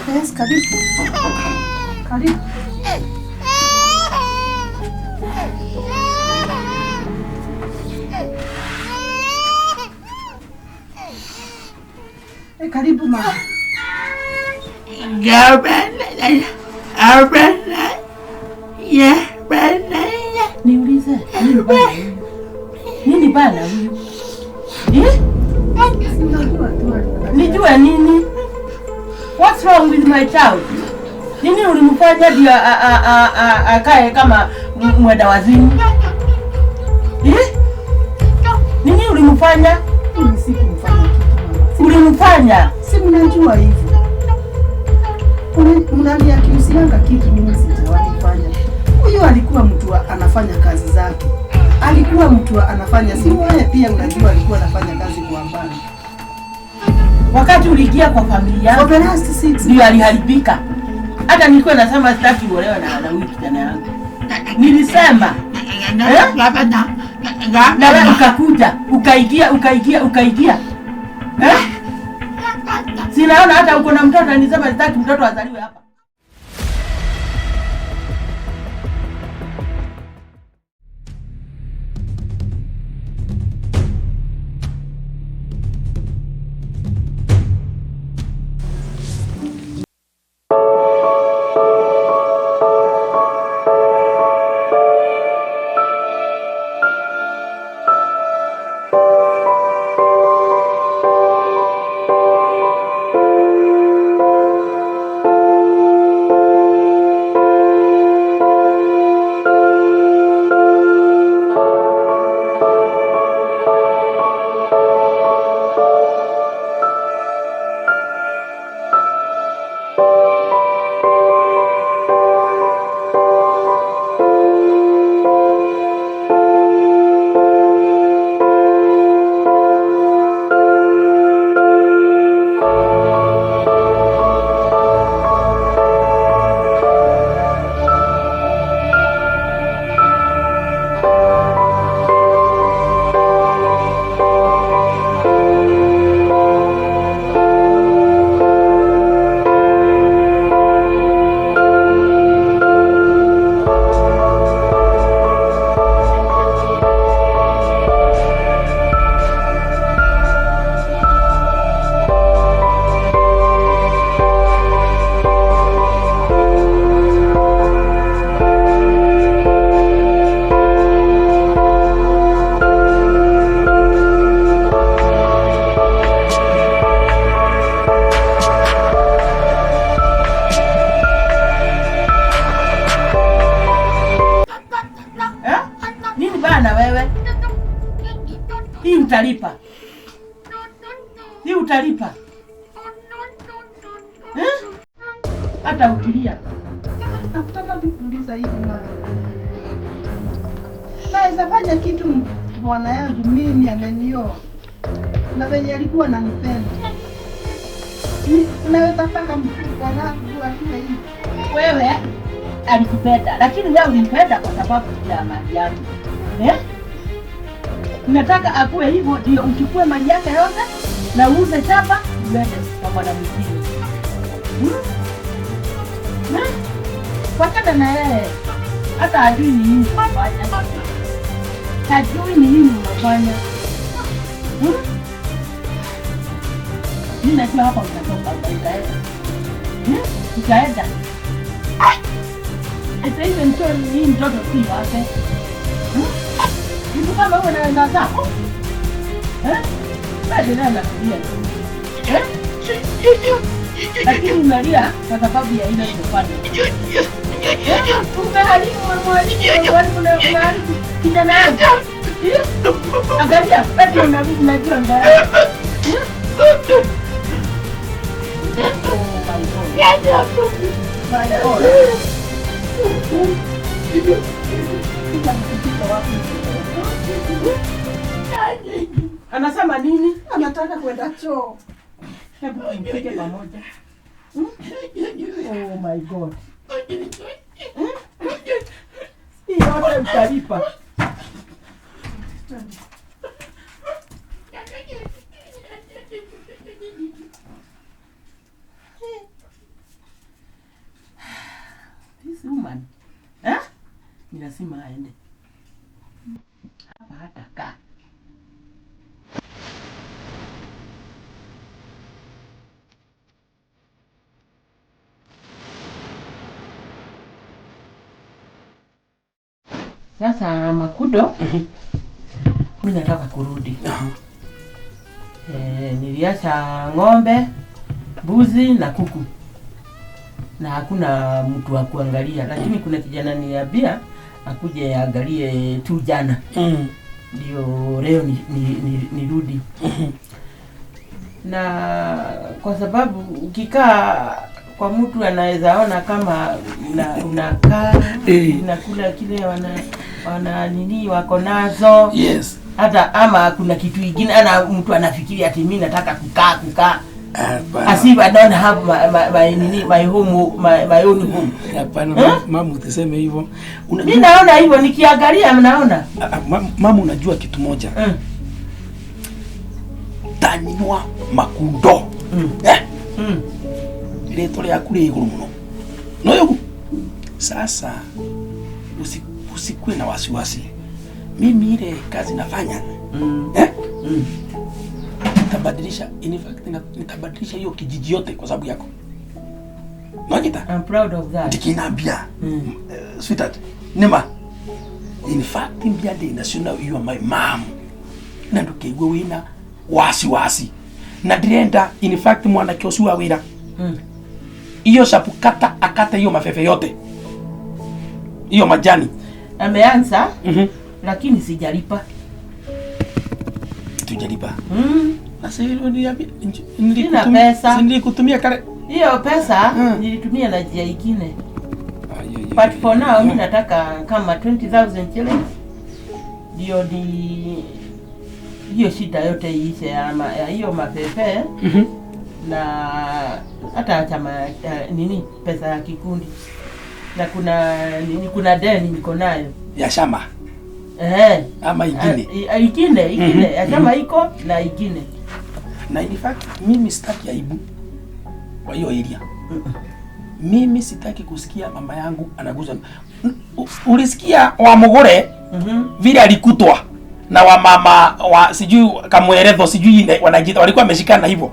Yes, karibu. Karibu. Eh, karibu mama. Niulize, nini bana huyu? Nini bana huyu? Eh? Unajua tu alikuwa. Nijue nini? What's wrong with my child? Nini ulimfanya ndio akae kama mwenda wazimu? Eh? Nini ulimfanya? Mimi sikumfanya kitu mama. Ulimfanya? Si mnajua hivyo. Mnaniakiusianga kitu mimi sijawahi fanya. Huyu alikuwa mtu anafanya kazi zake. Alikuwa mtu anafanya, si wewe pia unajua alikuwa anafanya kazi kwa mbali. Wakati uliingia kwa familia For the last 6 ndio aliharibika. Hata nilikuwa nasema sitaki uolewe na huyu kijana yangu. Nilisema eh? Na wewe ukakuja, ukaingia, ukaingia, ukaingia. Eh? Sinaona hata uko na mtoto, nilisema sitaki mtoto azaliwe hapa. Eh? Nini bana wewe? Hii utalipa. Hii utalipa. Eh? Hata ukilia. Nakutaka kuuliza hivi mama. Naweza fanya kitu bwana yangu mimi amenioa. Na venye alikuwa ananipenda. Unaweza taka bwanangu akuwe hivi. Wewe alikupenda, lakini wewe ulimpenda kwa sababu ya mali yake. Eh? Unataka akuwe hivyo ndio uchukue mali yake yote na uuze shamba uende kwa bwana mwingine. Hmm? Eh? Wachana na yeye. Hata hajui ni nini unafanya. Hajui ni nini unafanya. Hmm? Mimi najua hapa utatoka, utaenda. Hmm? Utaenda. Sasa hivi mtoto hii mtoto si wake. Mtu kama wewe na zako. Eh? Basi ndio nakulia. Eh? Lakini unalia kwa sababu ya ile kufanya. Umeharibu mwalimu na umeharibu kijana yangu. Angalia, basi unajua ndio. Oh my God. Anasema nini? Anataka kwenda choo. Hebu tupige pamoja. Oh my God. Hii yote mtalipa. woman. Eh? Ni lazima aende. Hapa hatakaa. Sasa Makudo, mimi nataka kurudi. Niliacha ng'ombe, mbuzi na kuku. Na hakuna mtu wa kuangalia, lakini kuna kijana niliambia akuje aangalie tu jana. Ndio leo nirudi. Na kwa sababu ukikaa kwa mtu anaweza ona kama unakaa unakula kile wana nini wako nazo. Yes. Hata ama kuna kitu kingine ana mtu anafikiri ati mimi nataka kukaa. As if I don't have my home, my own home. Hapana, mama usiseme hivyo. Mimi naona hivyo nikiangalia naona. Mama unajua kitu moja. Tanywa Makundo. Leto lyaku rĩ igũrũ mũno. No yogu. Sasa usikue na wasiwasi. Mimi ile kazi nafanya. Nitabadilisha, in fact nitabadilisha hiyo kijiji yote kwa sababu yako. Unajita? I'm proud of that. Ndikinambia. Sweetheart, nema. In fact mbia ndi national you are my mom. Na ndukeigwe wina wasiwasi. Na ndirenda in fact mwanake ũcio wa wĩra. Hiyo sapukata akate hiyo mafefe yote. Hiyo majani. Ameanza lakini sijalipa. Tujalipa. Na sasa pesa. Nilikutumia kale. Hiyo pesa nilitumia na njia nyingine. But for now mimi nataka kama 20,000 shillings. Ndio ni hiyo shida yote iishe ya hiyo mafefe. Na hata chama nini pesa ya kikundi. Na kuna nini, kuna deni niko nayo ya shamba. Ama ingine. Ingine ya shamba iko na ingine. Na in fact mimi sitaki aibu kwa hiyo area. Mimi sitaki kusikia mama yangu anaguza. Ulisikia wa Mugure vile alikutwa na wa mama wa sijui Kamweretho sijui wanajiita walikuwa wameshikana hivyo.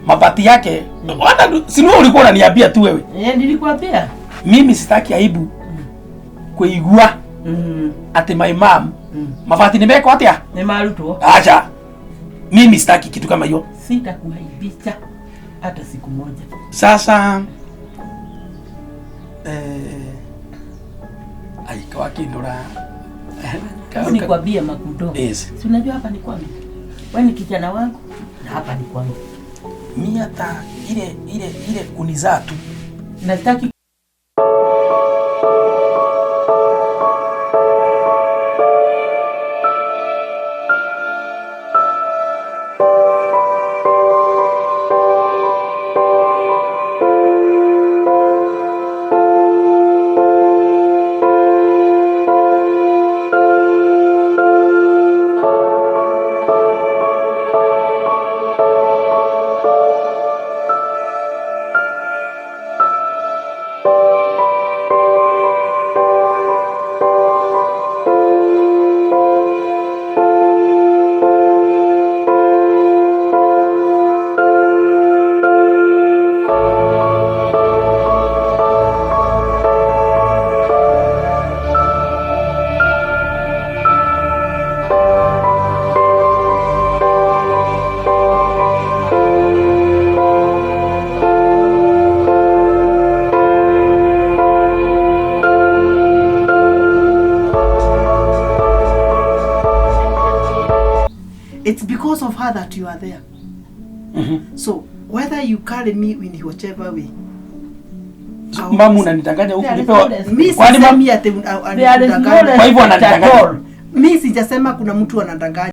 Mabati yake hata si wewe ulikuwa unaniambia tu wewe. Nilikuambia. Mimi sitaki aibu kuigua ati my mom mabati nimeko atia? Ni marutwo. Acha. Mimi sitaki kitu kama hiyo. Sitakuaibisha hata siku moja. Sasa aikawa kindora. Nikwambie Makudo. Yes. Si unajua hapa ni kwangu. Wewe ni kijana wangu na hapa ni kwangu. Mimi hata ile kunizaa tu. Nataki It's because of her that you are there. So whether you carry me in whichever way. Mama unanidanganya huku nipewa. Mimi sisemi ati ananidanganya. Kwa hivyo ananidanganya. Mimi sijasema kuna mtu anadanganya.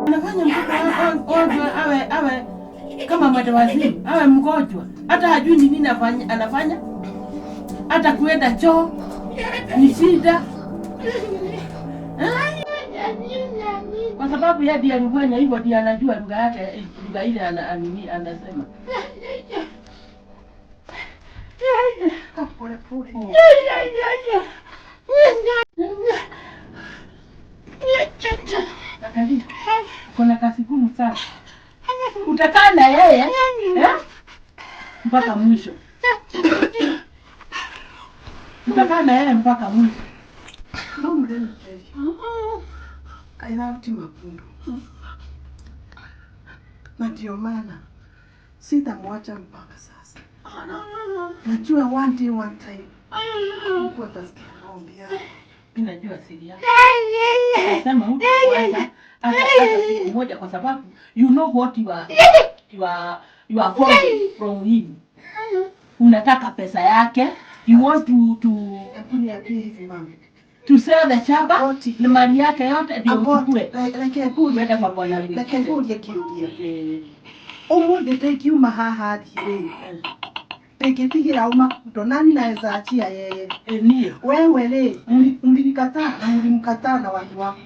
Anafanya mtoto awe awe kama mwendawazimu, awe mgonjwa, hata hajui ni nini anafanya, hata kuenda choo ni shida eh? Kwa sababu yeye ndiye alifanya hivyo, ndiye anajua lugha yake, lugha ile anasema. Pole pole. Angalia, kuna kazi gumu sana. Utakaa na yeye eh? Mpaka mwisho. Utakaa na yeye mpaka mwisho. Mom, let me tell you. I loved Mapundu. Na ndio maana sitamwacha mpaka sasa. Najua one day one time Mungu atasikia maombi yangu. Mimi najua siri yako. Nasema hutakuacha hata siku moja kwa sababu you know what you are following from him. Unataka pesa yake. You want to Hebu niambie hivi mama. to sell the shamba Oti. na mali yake yote ndio uchukue. Reke ngurie. Uende kwa bwana Reke ngurie kĩũria. Eh, Ũmũthĩ ndĩngiuma haha thiĩ rĩ, ndĩngĩtigĩra ũ Makundo nani naweza achia yeye? Eh, ndio. Wewe rĩ, mlinikataa na mlimkataa na watu wako.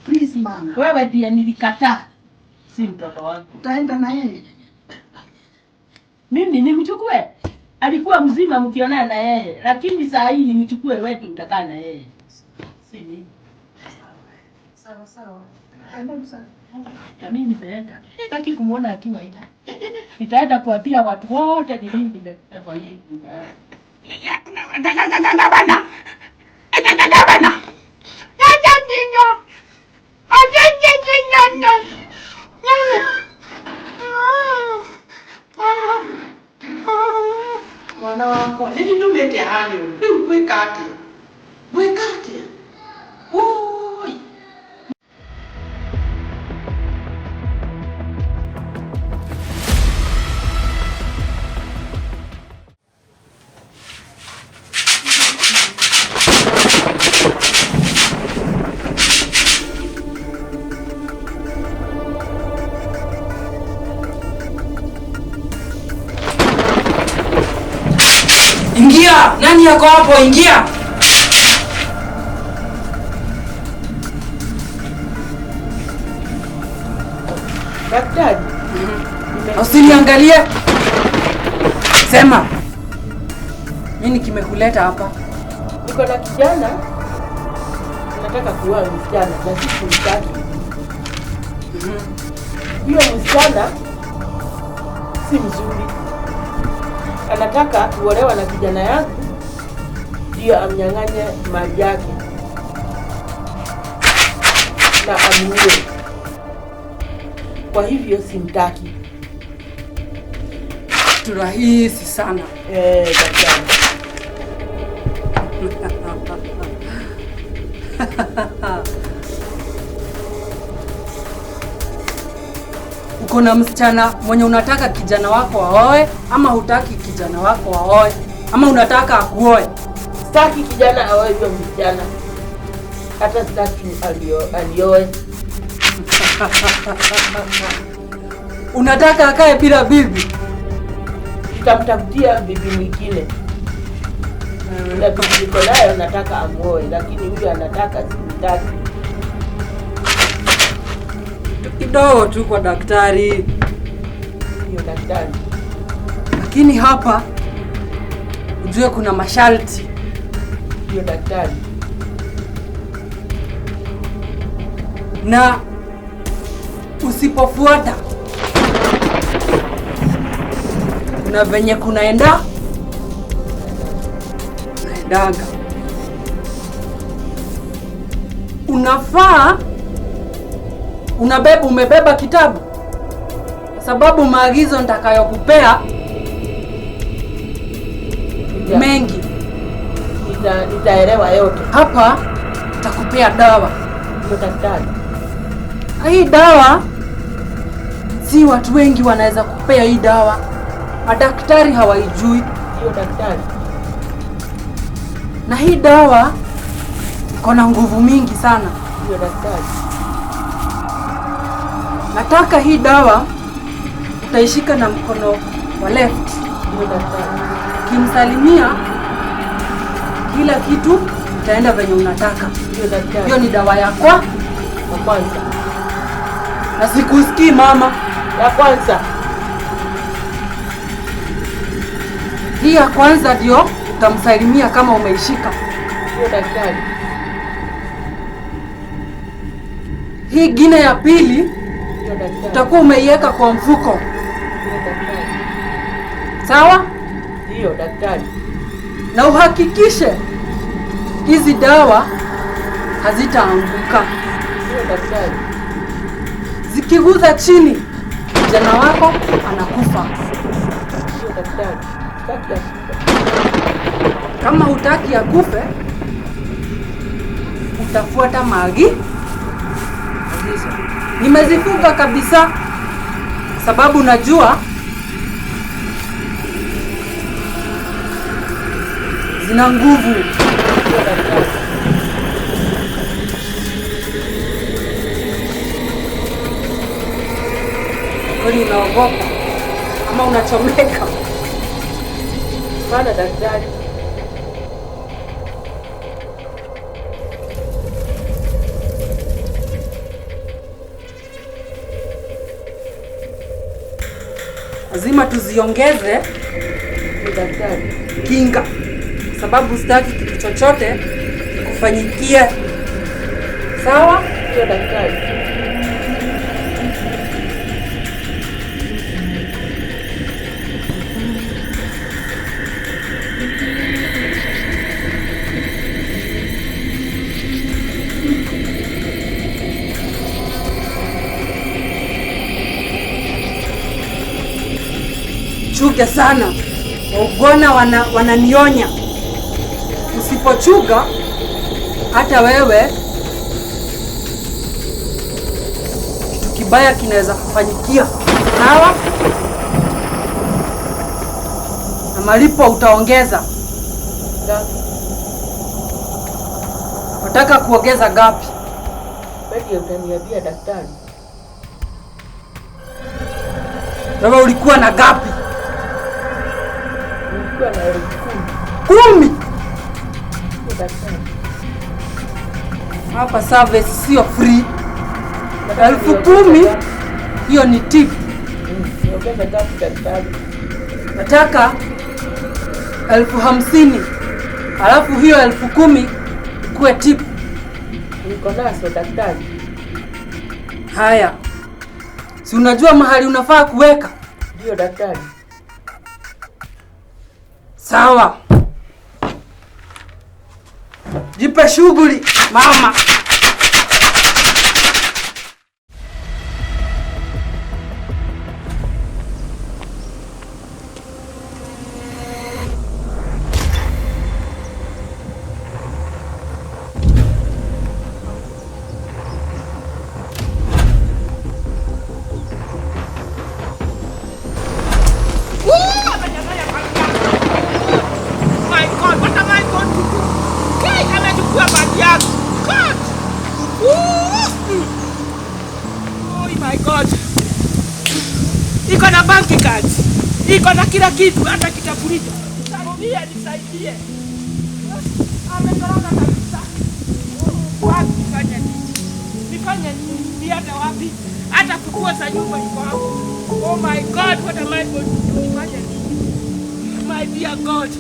Please mama, Wewe ndiye nilikataa, si mtoto wangu. utaenda na yeye? Mimi nimchukue? Alikuwa mzima mkionana na yeye, lakini saa hii nimchukue wewe ndio utakaa na yeye. Si mimi. Sawa sawa. Enda sana. Na mimi nimeenda. Sitaki kumuona akiwa hivi. Nitaenda kuambia watu wote ni mimi nimekuja kwa hii. Mwana wakwa nĩ ndumĩte hani rĩu ngwĩka atĩa, ngwĩka atĩa? Woi. Ingia! Nani yako hapo? Ingia! Daktari, Usiniangalie. Sema. Nini kimekuleta hapa? Niko na kijana nataka kuoa msichana na si kumtaki. Hiyo msichana si mzuri, anataka kuolewa na kijana yangu ndio amnyang'anye mali yake na amuue. Kwa hivyo simtaki. Kitu rahisi sana. Daktari. Uko na msichana mwenye unataka kijana wako aoe ama hutaki kijana wako aoe ama unataka akuoe? Sitaki kijana aoe huyo msichana, hata sitaki alioe. Unataka akae bila bibi? Tutamtafutia bibi mwingine. Na bibi niko nayo nataka amuoe, lakini huyu anataka, simtaki. Kidogo tu kwa daktari. Hiyo daktari. Lakini hapa ujue kuna masharti. Hiyo daktari. Na usipofuata kuna venye kunaenda naendanga. Unafaa umebeba kitabu, sababu maagizo nitakayokupea mengi. Nitaelewa yote. Hapa nitakupea dawa. Ndio daktari. Hii dawa si watu wengi wanaweza kupea hii dawa. Madaktari hawaijui. Ndio daktari. Na hii dawa iko na nguvu mingi sana. Ndio daktari. Nataka hii dawa utaishika na mkono wa left. Ndio daktari. Ukimsalimia kila kitu itaenda venye unataka. Ndio daktari. Hiyo ni dawa ya ya kwanza. Na sikusikii mama. Ya kwanza. Hii ya kwanza ndio utamsalimia kama umeishika. Ndio daktari. Hii gine ya pili Ndio daktari. utakuwa umeiweka kwa mfuko. Ndio daktari. Sawa? Ndio daktari. Na uhakikishe hizi dawa hazitaanguka. Ndio daktari. Zikiguza chini kijana wako anakufa. Ndio daktari. Sitaki akufe. Kama hutaki akufe, utafuata maagizo. Nimezifunga kabisa sababu najua zina nguvu. Kweli unaogopa ama unachomeka? Hapana daktari. Lazima tuziongeze daktari kinga, sababu sitaki kitu chochote kufanyikie. Sawa? Ndio daktari. Chuke sana. Waugwana wananionya, usipochuga hata wewe kitu kibaya kinaweza kufanyikia. Sawa? Na malipo utaongeza. Wataka kuongeza gapi? Wewe utaniambia daktari. Wewe ulikuwa na gapi? Nilikuwa na 10,000. 10? Daktari. Hapa service sio free. 10,000 hiyo ni tip. Niongeze gapi daktari? Nataka 50,000. Alafu hiyo 10,000 ikuwe tip. Niko nazo daktari. Haya. Si unajua mahali unafaa kuweka? Ndio daktari. Sawa. Jipe shughuli mama. My God, what am I going to do? Kai amechukua bagi yangu. God. Ooh. Oh my God. Iko na bank cards. Iko na kila kitu, hata kitambulisho. Nisaidie, nisaidie. Ametoroka kabisa. Wapi nifanye nini? Nifanye nini? Niende wapi? Hata funguo za nyumba iko hapo. Oh my God, what am I going to do? Nifanye nini? My dear God.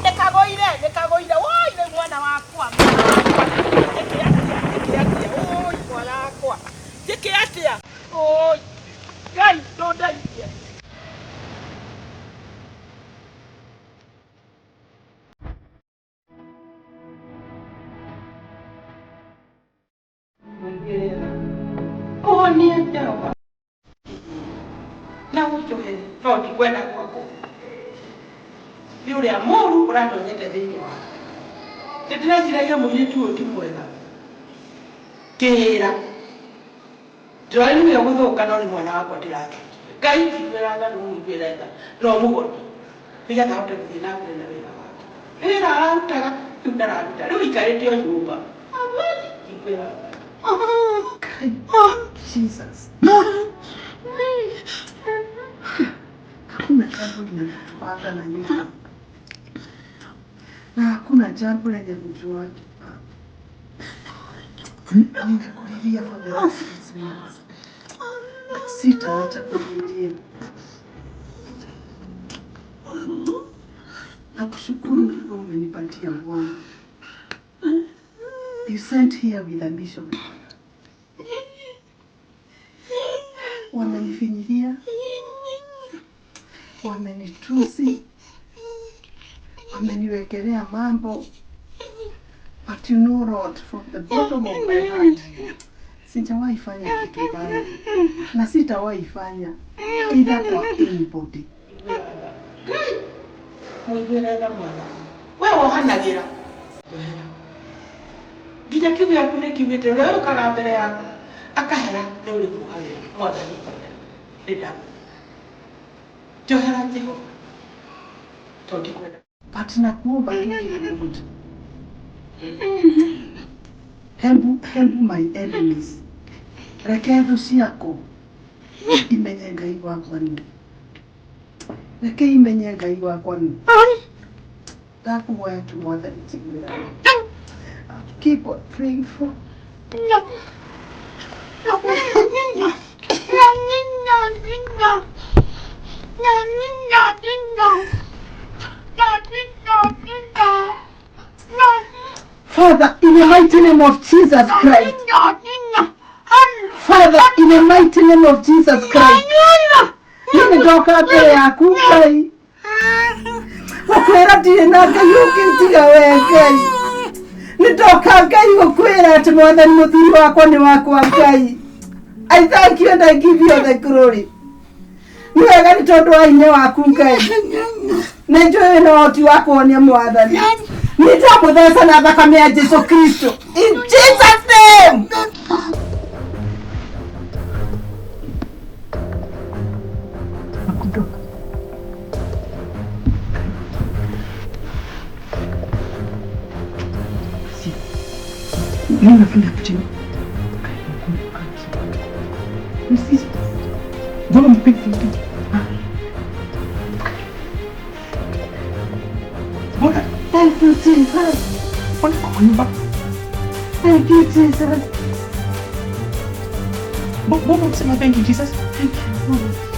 Nĩkagoire, nĩkagoire, woi nĩ mwana wakwa, mwana wakwa. Njĩke atĩa, njĩke atĩa, woi mwana wakwa. Njĩke atĩa, woi. Ngai, ndũndeithie. Ũhonie Jehova na ũnjohere no ndikwenda gwaku nĩ ũrĩa mũũru ũratonyete thĩinĩ wake. Ndĩreciragia mũirĩtu ũyũ ti mwega kĩra ndĩrorire nĩwe gũthũka no nĩ mwana wakwa ndĩrathũkia. Ngai njiguĩra tha nĩ ũmũiguĩre tha na ũmũhonie nĩgetha ahote gũthiĩ na mbere na wĩra wake. Wĩra ararutaga rĩu ndararuta, rĩu aikarĩte o nyũmba. Njiguĩra tha. Jesus. Hakuna jambo linalotupata na nyumba. Na hakuna jambo lenye mjuaji. Nimekulilia for the last 6 months. Sitaacha kukulilia. Nakushukuru kwa umenipatia mwana. You sent here with a mission. Wamenifinyilia, wamenitusi, wameniwekelea mambo. But you know, Lord, from the bottom of my heart, sijawahi fanya kitu baya na sitawahi fanya either kwa anybody. Mũiguĩre tha mwana. We wohanagĩra. Nginya kiugo gĩaku nĩ kiugĩte ũrĩa ũkaga mbere yaku akahera nĩ ũrĩmuohagĩra. Mwathani nĩ ndakũhoya. Njohera Jehova tondũ ndikwenda. But nakuomba tu Lord, hebu hebu my enemies, reke thũ ciakwa imenye Ngai wakwa nĩ, reke imenye Ngai wakwa nĩ. Ndakuhoya tu Mwathani njiguĩra tha. Keep on praying for. Father, in the mighty name of Jesus Christ. Father, in the mighty name of Jesus Christ. Niĩ ndoka mbere yaku Ngai. Gũkwĩra ndirĩ na Ngai ũngĩ tiga we Ngai. Nĩ ndoka Ngai gũkwĩra atĩ Mwathani mũthuri wakwa nĩ wakwa Ngai. I thank you and I give you the glory. Nĩ wega nĩ Nĩ tondũ wa hinya waku Ngai, nĩ njũĩ wĩna ũhoti wa kũhonia Mwathani. Nĩ ndamũtheca na thakame ya Jesu Kristo, in Jesus name. Nini unafanya hapo chini? Mbona mpiga mtu? Mbona? Thank you, Jesus. Mbona kwa nyumba? Thank you, Jesus. Mbona unasema thank you Jesus? Thank you, Lord.